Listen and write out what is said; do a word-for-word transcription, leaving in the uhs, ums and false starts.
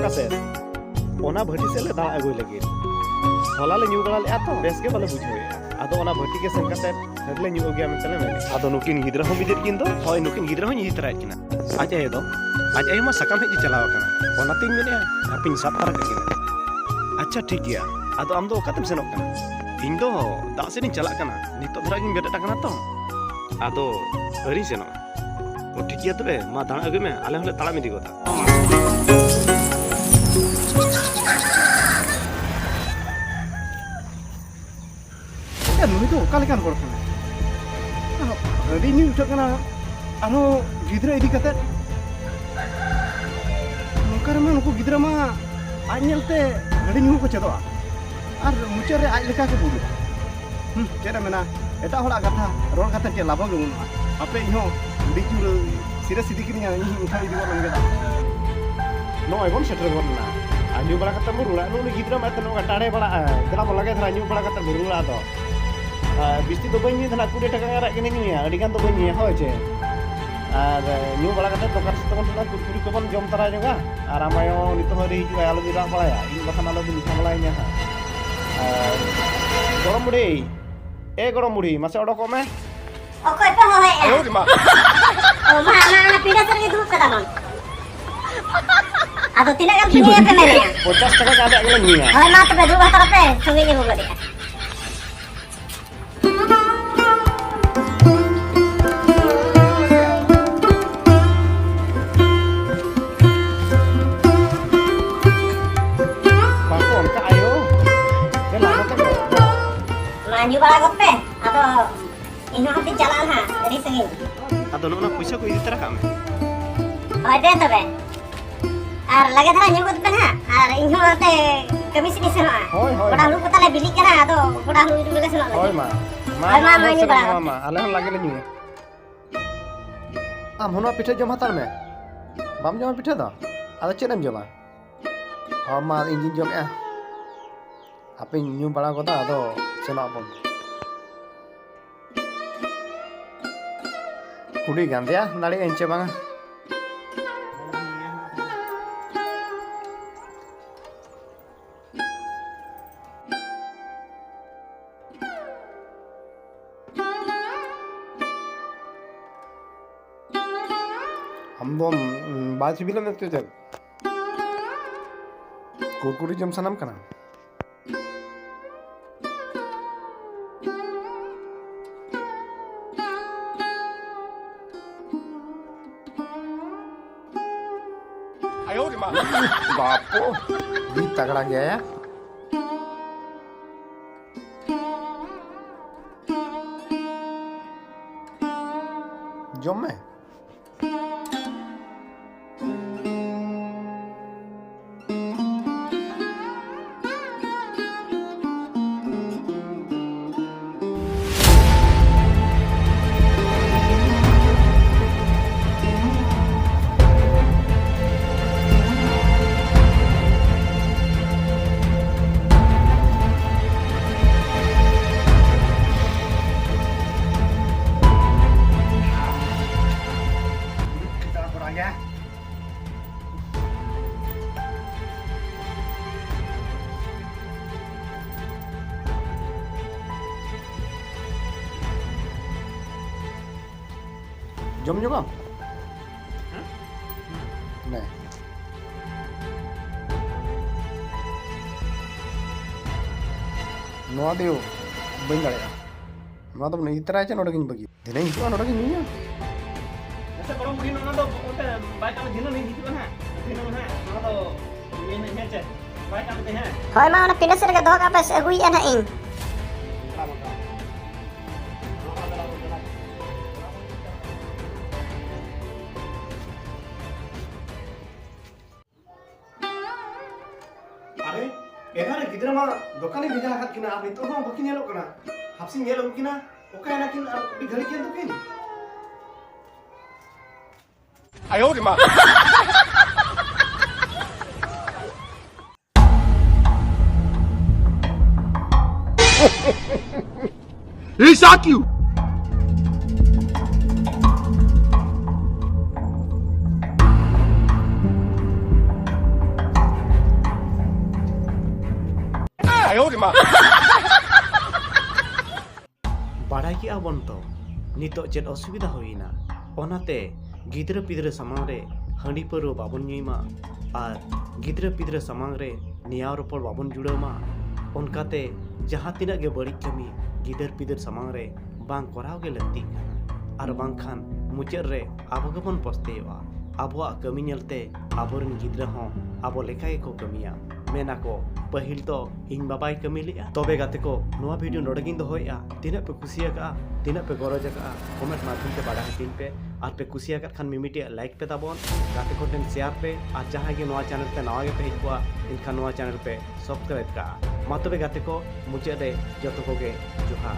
ᱠᱟᱛᱮ ᱚᱱᱟ ᱵᱷᱟᱹᱴᱤ ᱥᱮᱫ ᱞᱮ ᱫᱟᱬᱟ ᱟᱹᱜᱩᱭ ᱞᱟᱹᱜᱤᱫ᱾ ᱦᱚᱞᱟ ᱞᱮ ᱧᱩ ᱵᱟᱲᱟ ᱞᱮᱫᱼᱟ ᱛᱚ, ᱵᱮᱥ ᱜᱮ ᱵᱟᱞᱮ ᱵᱩᱡᱷᱟᱹᱣᱮᱫᱼᱟ᱾ ᱟᱫᱚ ᱚᱱᱟ ᱵᱷᱟᱹᱴᱤ ᱜᱮ ᱥᱮᱱ ᱠᱟᱛᱮ ᱞᱮ ᱧᱩ ᱟᱹᱜᱩᱭᱟ ᱢᱮᱱᱛᱮ ᱞᱮ ᱢᱮᱱᱮᱫᱼᱟ᱾ ᱟᱫᱚ ᱱᱩᱠᱤᱱ ᱜᱤᱫᱽᱨᱟᱹ ᱦᱚᱸ ᱵᱤᱫᱮᱫ ᱠᱤᱱ ᱫᱚ᱾ ᱦᱳᱭ, ᱱᱩᱠᱤᱱ ᱜᱤᱫᱽᱨᱟᱹ ᱦᱚᱸᱧ ᱤᱫᱤ ᱛᱚᱨᱟᱭᱮᱫ ᱠᱤᱱᱟ᱾ ᱟᱡ ᱟᱭᱳ ᱫᱚ, ᱟᱡ ᱟᱭᱳ ᱢᱟ ᱥᱟᱠᱟᱢ ᱦᱮᱡ ᱮ ᱪᱟᱞᱟᱣ ᱟᱠᱟᱱᱟ᱾ ᱚᱱᱟᱛᱤᱧ ᱢᱮᱱᱮᱫᱼᱟ, ᱦᱟᱯᱮᱧ ᱥᱟᱵ ᱛᱟᱨᱟ ᱠᱟᱜ ᱠᱤᱱᱟ᱾ ᱟᱪᱪᱷᱟ, ᱴᱷᱤᱠ ᱜᱮᱭᱟ᱾ ᱟᱫᱚ ᱟᱢ ᱫᱚ ᱚᱠᱟᱛᱮᱢ ᱥᱮᱱᱚᱜ ᱠᱟᱱᱟ? ᱤᱧ ᱫᱚ ᱫᱟᱜ ᱥᱮᱫ ᱤᱧ ᱪᱟᱞᱟᱜ ᱠᱟᱱᱟ᱾ ᱱᱤᱛᱚᱜ ᱫᱷᱟᱨᱟ ᱜᱤᱧ ᱵᱮᱨᱮᱫ ᱟᱠᱟᱱᱟ ᱛᱚ᱾ ᱟᱫᱚ ᱟᱹᱣᱨᱤᱧ ᱥᱮᱱᱚᱜᱼᱟ᱾ ᱚ, ᱴᱷᱤᱠ ᱜᱮᱭᱟ ᱛᱚᱵᱮ, ᱢᱟ ᱫᱟᱬᱟ ᱟᱹᱜᱩᱭ ᱢᱮ, ᱟᱞᱮ ᱦᱚᱸᱞᱮ ᱛᱟᱲᱟᱢ ᱤᱫᱤ ᱜᱚᱫᱟ᱾ ᱮ, ᱱᱩᱭ ᱫᱚ ᱚᱠᱟ ᱞᱮᱠᱟᱱ ᱦᱚᱲ ᱠᱟᱱᱟᱭ? ᱟᱹᱰᱤ ᱧᱩᱭ ᱩᱴᱷᱟᱹᱜ ᱠᱟᱱᱟ, ᱟᱨᱦᱚᱸ ᱜᱤᱫᱽᱨᱟᱹ ᱤᱫᱤ ᱠᱟᱛᱮ᱾ ᱱᱚᱝᱠᱟ ᱨᱮᱢᱟ ᱱᱩᱠᱩ ᱜᱤᱫᱽᱨᱟᱹ ᱢᱟ ᱟᱡ ᱧᱮᱞᱛᱮ ᱦᱟᱺᱰᱤ ᱧᱩ ᱦᱚᱸᱠᱚ ᱪᱮᱫᱚᱜᱼᱟ, ᱟᱨ ᱢᱩᱪᱟᱹᱫ ᱨᱮ ᱟᱡ ᱞᱮᱠᱟ ᱠᱚ ᱵᱩᱞᱩᱜᱼᱟ᱾ ᱦᱩᱸ, ᱪᱮᱫ ᱮᱢ ᱢᱮᱱᱟ, ᱮᱴᱟᱜ ᱦᱚᱲᱟᱜ ᱠᱟᱛᱷᱟ ᱨᱚᱲ ᱠᱟᱛᱮ ᱪᱮᱫ ᱞᱟᱵᱷ ᱜᱮ ᱵᱟᱹᱱᱩᱜᱼᱟ᱾ ᱦᱟᱯᱮ, ᱤᱧ ᱦᱚᱸ ᱟᱹᱰᱤ ᱡᱳᱨ serious ᱤᱫᱤ ᱠᱤᱫᱤᱧᱟ, ᱤᱧ ᱦᱚᱸ ᱩᱴᱷᱟᱹᱣ ᱤᱫᱤ ᱜᱚᱫ ᱞᱮᱱ ᱜᱮ᱾ ᱱᱚᱜᱼᱚᱭ ᱵᱚᱱ ᱥᱮᱴᱮᱨ ᱜᱚᱫ ᱮᱱᱟ᱾ ᱟᱨ ᱧᱩ ᱵᱟᱲᱟ ᱠᱟᱛᱮ ᱵᱚᱱ ᱨᱩᱣᱟᱹᱲᱟ᱾ ᱱᱩᱜᱼᱩ ᱱᱩᱭ ᱜᱤᱫᱽᱨᱟᱹ ᱢᱟ ᱮᱱᱛᱮ ᱱᱚᱝᱠᱟ ᱴᱟᱲᱮ ᱵᱟᱲᱟᱜᱼᱟ᱾ ᱫᱮᱞᱟ ᱵᱚᱱ ᱞᱟᱜᱮ ᱫᱷᱟᱨᱟ ᱧᱩ ᱵᱟᱲᱟ ᱠᱟᱛᱮ ᱵᱚᱱ ᱨᱩᱣᱟᱹᱲᱟ ᱟᱫᱚ᱾ ᱟᱨ ᱵᱤᱥᱛᱤ ᱫᱚ ᱵᱟᱹᱧ ᱧᱩᱭ ᱛᱟᱦᱮᱱᱟ, ᱠᱩᱲᱤ ᱴᱟᱠᱟ ᱜᱟᱱ ᱨᱮᱭᱟᱜ ᱠᱟᱹᱱᱟᱹᱧ ᱧᱩᱭᱟ, ᱟᱹᱰᱤ ᱜᱟᱱ ᱫᱚ ᱵᱟᱹᱧ ᱧᱩᱭᱟ, ᱦᱳᱭ ᱪᱮ᱾ ᱟᱨ ᱧᱩ ᱵᱟᱲᱟ ᱠᱟᱛᱮ ᱫᱚᱠᱟᱱ ᱥᱮᱫ ᱛᱮᱵᱚᱱ ᱥᱮᱱᱚᱜᱼᱟ, ᱠᱩᱨᱠᱩᱨᱤ ᱠᱚᱵᱚᱱ ᱡᱚᱢ ᱛᱟᱨᱟ ᱧᱚᱜᱟ᱾ ᱟᱨ ᱟᱢ ᱟᱭᱳ ᱱᱤᱛᱚᱜ ᱦᱚᱸ ᱟᱹᱣᱨᱤ ᱦᱤᱡᱩᱜᱼᱟᱭ, ᱟᱞᱚᱵᱤᱱ ᱨᱟᱜ ᱵᱟᱲᱟᱭᱟ, ᱤᱧ ᱵᱟᱠᱷᱟᱱ ᱟᱞᱚᱵᱤᱱ ᱡᱷᱟᱢᱮᱞᱟᱭᱤᱧᱟ ᱦᱟᱸᱜ᱾ ᱟᱨ ᱜᱚᱲᱚᱢ ᱵᱩᱲᱦᱤ, ᱮ ᱜᱚᱲᱚᱢ ᱵᱩᱲᱦᱤ, ᱢᱟᱥᱮ ᱚᱰᱚᱠᱚᱜ ᱢᱮ᱾ ᱚᱠᱚᱭ ᱯᱮ ᱦᱚᱦᱚᱭᱮᱫᱼᱟ? ᱟᱭᱳ ᱨᱮ ᱢᱟ᱾ ᱚ, ᱢᱟ, ᱢᱟ, ᱚᱱᱟ ᱯᱤᱸᱰᱟᱹ ᱥᱮᱫ ᱨᱮᱜᱮ ᱫᱩᱲᱩᱵ ᱠᱟᱛᱟ ᱵᱚᱱ᱾ ᱟᱫᱚ ᱛᱤᱱᱟᱹᱜ ᱜᱟᱱ ᱯᱮ ᱧᱩᱭᱟ ᱯᱮ ᱢᱮᱱᱮᱫᱼᱟ? ᱯᱚᱧᱪᱟᱥ ᱴᱟᱠᱟ ᱜᱟᱱ ᱨᱮᱭᱟᱜ ᱜᱮᱞᱮ ᱧᱩᱭᱟ᱾ ᱦᱳᱭ, ᱢᱟ ᱛᱚᱵᱮ ᱫᱩᱲᱩᱵ ᱦᱟᱛᱟᱲᱚᱜ ᱯᱮ, ᱥᱚᱸᱜᱮᱧ ᱟᱹᱜᱩ ᱜᱚᱫᱮᱜᱼᱟ᱾ ᱵᱟᱠᱚ ᱚᱱᱠᱟ ᱟᱭᱳ᱾ ᱫᱮᱞᱟ, ᱱᱚᱛᱮ ᱠᱚ᱾ ᱢᱟ ᱧᱩ ᱵᱟᱲᱟ ᱜᱚᱫ ᱯᱮ, ᱟᱫᱚ ᱤᱧ ᱦᱚᱸ ᱦᱟᱱᱛᱮᱧ ᱪᱟᱞᱟᱜᱼᱟ ᱱᱟᱦᱟᱜ, ᱟᱹᱰᱤ ᱥᱟᱺᱜᱤᱧ᱾ ᱟᱫᱚ ᱱᱚᱜᱼᱚ ᱱᱟ ᱯᱚᱭᱥᱟ ᱠᱚ ᱤᱫᱤ ᱛᱚᱨᱟ ᱠᱟᱜ ᱢᱮ᱾ ᱦᱳᱭ, ᱫᱮ ᱛᱚᱵᱮ᱾ ᱟᱨ ᱞᱟᱜᱮ ᱫᱷᱟᱨᱟ ᱧᱩ ᱜᱚᱫ ᱯᱮ ᱱᱟᱦᱟᱜ, ᱟᱨ ᱤᱧ ᱦᱚᱸ ᱦᱟᱱᱛᱮ ᱠᱟᱹᱢᱤ ᱥᱮᱫ ᱤᱧ ᱥᱮᱱᱚᱜᱼᱟ᱾ ᱦᱳᱭ, ᱦᱳᱭ, ᱜᱚᱰᱟ ᱦᱳᱭ᱾ ᱦᱩᱲᱩ ᱠᱚ ᱛᱟᱞᱮ ᱵᱤᱞᱤᱜ ᱠᱟᱱᱟ, ᱟᱫᱚ ᱜᱚᱰᱟ ᱦᱩᱲᱩ ᱤᱨ ᱞᱮ ᱥᱮᱱᱚᱜ ᱞᱟᱹᱜᱤᱫ᱾ ᱦᱳᱭ, ᱢᱟ᱾ ᱢᱟ, ᱦᱳᱭ, ᱢᱟ, ᱟᱢ ᱧᱩ ᱥᱮᱱᱚᱜ ᱵᱟᱲᱟ ᱢᱮ, ᱜᱚᱫ ᱢᱟ, ᱯᱮ᱾ ᱢᱟ, ᱟᱞᱮ ᱦᱚᱸ ᱞᱟᱜᱮ ᱞᱮ ᱧᱩᱭᱟ᱾ ᱟᱢ ᱦᱚᱸ ᱱᱚᱣᱟ ᱯᱤᱴᱷᱟᱹ ᱡᱚᱢ ᱦᱟᱛᱟᱲ ᱢᱮ᱾ ᱵᱟᱢ ᱡᱚᱢᱟ ᱯᱤᱴᱷᱟᱹ ᱫᱚ? ᱟᱫᱚ ᱪᱮᱫ ᱮᱢ ᱡᱚᱢᱟ? ᱦᱚᱸ, ᱢᱟ, ᱤᱧ ᱜᱤᱧ ᱡᱚᱢᱮᱜᱼᱟ᱾ ᱦᱟᱯᱮᱧ ᱧᱩ ᱵᱟᱲᱟ ᱜᱚᱫᱟ, ᱟᱫᱚ ᱥᱮᱱᱚᱜ ᱟᱵᱚᱱ᱾ ᱠᱩᱞᱤ ᱜᱟᱱ ᱫᱮᱭᱟ ᱫᱟᱲᱮᱭᱟᱜ ᱟᱹᱧ ᱪᱮ ᱵᱟᱝᱟ? ᱵᱚᱢ, ᱵᱟᱭ ᱥᱤᱵᱤᱞᱟ ᱢᱮᱱᱛᱮ ᱪᱮᱫ? ᱠᱩᱨᱠᱩᱨᱤ ᱡᱚᱢ ᱥᱟᱱᱟᱢ ᱠᱟᱱᱟ? ᱵᱟᱯᱚ, ᱟᱹᱰᱤ ᱛᱟᱜᱲᱟ ᱜᱮᱭᱟ᱾ ᱡᱚᱢ ᱢᱮ᱾ ᱡᱚᱢ ᱧᱩ ᱵᱟᱝ? ᱦᱮᱸ? ᱱᱮ᱾ ᱱᱚᱣᱟ ᱫᱚ ᱵᱟᱹᱧ ᱫᱟᱲᱮᱭᱟᱜᱼᱟ᱾ ᱱᱚᱣᱟ ᱫᱚ ᱤᱫᱤ ᱛᱚᱨᱟᱭ ᱪᱮ ᱱᱚᱰᱮ ᱜᱤᱧ ᱵᱟᱹᱜᱤᱭᱟ᱾ ᱫᱷᱤᱱᱟᱹᱝ ᱦᱤᱡᱩᱜᱼᱟ, ᱱᱚᱰᱮ ᱜᱤᱧ ᱧᱩᱭᱟ᱾ ᱟᱪᱪᱷᱟ, ᱜᱚᱲᱚᱢ ᱵᱩᱰᱷᱤ, ᱱᱚᱣᱟ ᱫᱚ ᱚᱱᱛᱮ ᱵᱟᱭ ᱠᱟᱹᱢᱤ, ᱫᱷᱤᱱᱟᱹᱝ ᱤᱧ ᱦᱤᱡᱩᱜᱼᱟ ᱱᱟᱦᱟᱜ᱾ ᱫᱷᱤᱱᱟᱹᱝ ᱱᱟᱦᱟᱜ ᱱᱚᱣᱟ ᱫᱚ ᱤᱭᱟᱹ ᱱᱟᱦᱟᱜ, ᱦᱮᱸ ᱪᱮ? ᱵᱟᱭ ᱠᱟᱹᱢᱤ ᱛᱮ, ᱦᱮᱸ? ᱦᱳᱭ, ᱢᱟ ᱚᱱᱟ ᱯᱤᱸᱰᱟᱹ ᱥᱮᱫ ᱨᱮᱜᱮ ᱫᱚᱦᱚ ᱠᱟᱜ ᱯᱮ, ᱥᱮ ᱟᱹᱜᱩᱭᱮᱫᱼᱟ ᱱᱟᱦᱟᱜ ᱤᱧ᱾ ᱟᱨᱮ, ᱮᱱᱟᱝ ᱨᱮ ᱜᱤᱫᱽᱨᱟᱹ ᱢᱟ ᱫᱚᱠᱟᱱᱤᱧ ᱵᱷᱮᱡᱟ ᱟᱠᱟᱫ ᱠᱤᱱᱟ, ᱟᱨ ᱱᱤᱛᱚᱜ ᱦᱚᱸ ᱵᱟᱹᱠᱤᱱ ᱧᱮᱞᱚᱜ ᱠᱟᱱᱟ᱾ ᱦᱟᱯᱥᱤᱧ ᱧᱮᱞ ᱟᱹᱜᱩ ᱠᱤᱱᱟ, ᱚᱠᱟᱭᱮᱱᱟ ᱠᱤᱱ ᱟᱨ ᱟᱹᱰᱤ ᱜᱷᱟᱹᱲᱤᱡ ᱮᱱ ᱫᱚᱠᱤᱱ᱾ He shot you! ᱵᱟᱲᱟᱭ ᱠᱮᱜᱼᱟ ᱵᱚᱱ ᱛᱚ, ᱱᱤᱛᱚᱜ ᱪᱮᱫ ᱚᱥᱩᱵᱤᱫᱷᱟ ᱦᱩᱭᱮᱱᱟ᱾ ᱚᱱᱟᱛᱮ ᱜᱤᱫᱽᱨᱟᱹ ᱯᱤᱫᱽᱨᱟᱹ ᱥᱟᱢᱟᱝ ᱨᱮ ᱦᱟᱺᱰᱤ ᱯᱟᱹᱣᱨᱟᱹ ᱵᱟᱵᱚᱱ ᱧᱩᱭ ᱢᱟ ᱟᱨ ᱜᱤᱫᱽᱨᱟᱹ ᱯᱤᱫᱽᱨᱟᱹ ᱥᱟᱢᱟᱝ ᱨᱮ ᱱᱮᱭᱟᱣ ᱨᱚᱯᱚᱲ ᱵᱟᱵᱚᱱ ᱡᱩᱲᱟᱹᱣ ᱢᱟ᱾ ᱚᱱᱠᱟᱛᱮ ᱡᱟᱦᱟᱸ ᱛᱤᱱᱟᱹᱜ ᱜᱮ ᱵᱟᱹᱲᱤᱡ ᱠᱟᱹᱢᱤ ᱜᱤᱫᱟᱹᱨ ᱯᱤᱫᱟᱹᱨ ᱥᱟᱢᱟᱝ ᱨᱮ ᱵᱟᱝ ᱠᱚᱨᱟᱣ ᱜᱮ ᱞᱟᱹᱠᱛᱤᱜ ᱠᱟᱱᱟ, ᱟᱨ ᱵᱟᱝᱠᱷᱟᱱ ᱢᱩᱪᱟᱹᱫ ᱨᱮ ᱟᱵᱚ ᱜᱮᱵᱚᱱ ᱯᱚᱥᱛᱟᱹᱣᱚᱜᱼᱟ᱾ ᱟᱵᱚᱣᱟᱜ ᱠᱟᱹᱢᱤ ᱧᱮᱞᱛᱮ ᱟᱵᱚᱨᱮᱱ ᱜᱤᱫᱽᱨᱟᱹ ᱦᱚᱸ ᱟᱵᱚ ᱞᱮᱠᱟ ᱜᱮᱠᱚ ᱠᱟᱹᱢᱤᱭᱟ᱾ ᱢᱮᱱᱟᱠᱚ, "ᱯᱟᱹᱦᱤᱞ ᱫᱚ ᱤᱧ ᱵᱟᱵᱟᱭ ᱠᱟᱹᱢᱤ ᱞᱮᱜᱼᱟ᱾" ᱛᱚᱵᱮ ᱜᱟᱛᱮ ᱠᱚ, ᱱᱚᱣᱟ ᱵᱷᱤᱰᱤᱭᱳ ᱱᱚᱰᱮ ᱜᱤᱧ ᱫᱚᱦᱚᱭᱮᱫᱼᱟ᱾ ᱛᱤᱱᱟᱹᱜ ᱯᱮ ᱠᱩᱥᱤᱭᱟᱠᱟᱜᱼᱟ, ᱛᱤᱱᱟᱹᱜ ᱯᱮ ᱜᱚᱨᱚᱡᱽ ᱟᱠᱟᱜᱼᱟ, ᱠᱚᱢᱮᱱᱴ ᱢᱟᱫᱽᱫᱷᱚᱢ ᱛᱮ ᱵᱟᱲᱟᱭ ᱦᱚᱪᱚᱧ ᱯᱮ᱾ ᱟᱨ ᱯᱮ ᱠᱩᱥᱤᱭᱟᱠᱟᱫ ᱠᱷᱟᱱ ᱢᱤᱢᱤᱫᱴᱤᱡ ᱞᱟᱭᱤᱠ ᱯᱮ ᱛᱟᱵᱚᱱ, ᱜᱟᱛᱮ ᱠᱚ ᱴᱷᱮᱱ ᱥᱮᱭᱟᱨ ᱯᱮ, ᱟᱨ ᱡᱟᱦᱟᱸᱭ ᱜᱮ ᱱᱚᱣᱟ ᱪᱮᱱᱮᱞ ᱛᱮ ᱱᱟᱣᱟ ᱜᱮᱯᱮ ᱦᱮᱡ ᱠᱚᱜᱼᱟ, ᱮᱱᱠᱷᱟᱱ ᱱᱚᱣᱟ ᱪᱮᱱᱮᱞ ᱯᱮ ᱥᱟᱵᱥᱠᱨᱟᱭᱤᱵ ᱠᱟᱜᱼᱟ᱾ ᱢᱟ ᱛᱚᱵᱮ ᱜᱟᱛᱮ ᱠᱚ, ᱢᱩᱪᱟᱹᱫ ᱨᱮ ᱡᱚᱛᱚ ᱠᱚᱜᱮ ᱡᱚᱦᱟᱨ᱾